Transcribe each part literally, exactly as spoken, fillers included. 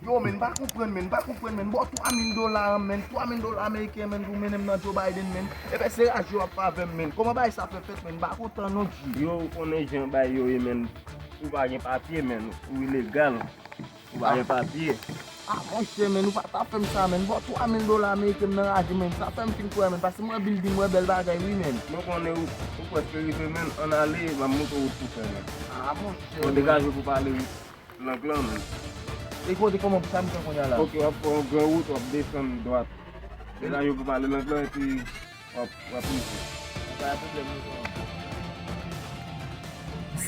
Yo, men, m pa konprann, men, m pa konprann, men. Bon, twa mil dola, men, twa mil dola ameriken, men, pou mennen m nan Joe Biden, men. Epi se raje w ap fè avè m, men. Kòman bagay sa fè fèt, men? M pa kontan, non, G. Yo, ou konnen jan bagay yo ye, men. Ou pa gen papye, men. Ou ilegal. Ou pa gen papye. Ah, monchè, men, ou pa ta fè m sa, men. Bon, twa mil dola ameriken, m nan raje, men. Sa fè m fin kwè, men. Paske m wè building, m wè bèl bagay, wi, men. Mwen konnen ou, ou prèske rive, men. Ann ale, m ap montre w wout pou fè, men. Ah, monchè. Bon, degaje pou pale, wi. Lang lan, men. E kote kòman pou sa m fè kounye a la? Ok, w ap fè yon gran wout, w ap desann dwat. E la yo pou pale lang lan, epi w ap, w ap rive. Pa gen pwoblèm, nou pran.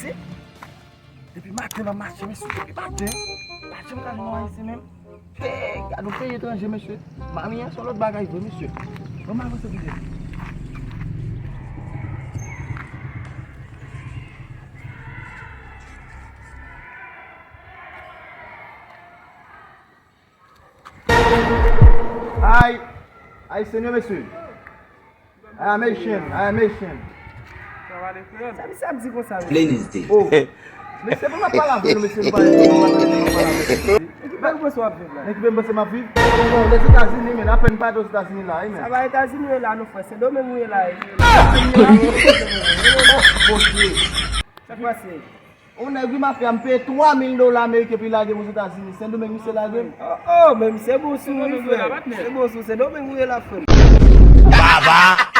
Se, depi maten m ap mache, mesye, depi maten. Pa janm ka jwenn yon Ayisyen menm. Hey, gade yon peyi etranje, mesye. Mami an se yon lòt bagay vre, mesye. Ban m avanse plis. Ay, Ayisyen yo, mesye. I am Haitian, I am Haitian. Sa misye ap di konsa, mesye? Plain is day. Oh. Mesye, pou m ap pale avè nou, mesye, nou pale, nou pale, nou pale avè nou. Nan ki peyi w panse w ap viv la? Nan ki peyi m panse m ap viv? Bon, Lèzetazini, men, apèn m pa t Ozetazini la, wi, men. Sa pa Etazini w ye la, non, frè, Sendomeng ou ye la, wi. Bondye. Sa k pase? Yon nèg, wi, mafya, m peye twa mil dola ameriken pou l lage m Ozetazini. Sendomeng, misye lage m. Oh, oh, men misye bon sou, wi, frè. Se bon sou, Sendomeng ou ye la, frè. Baba!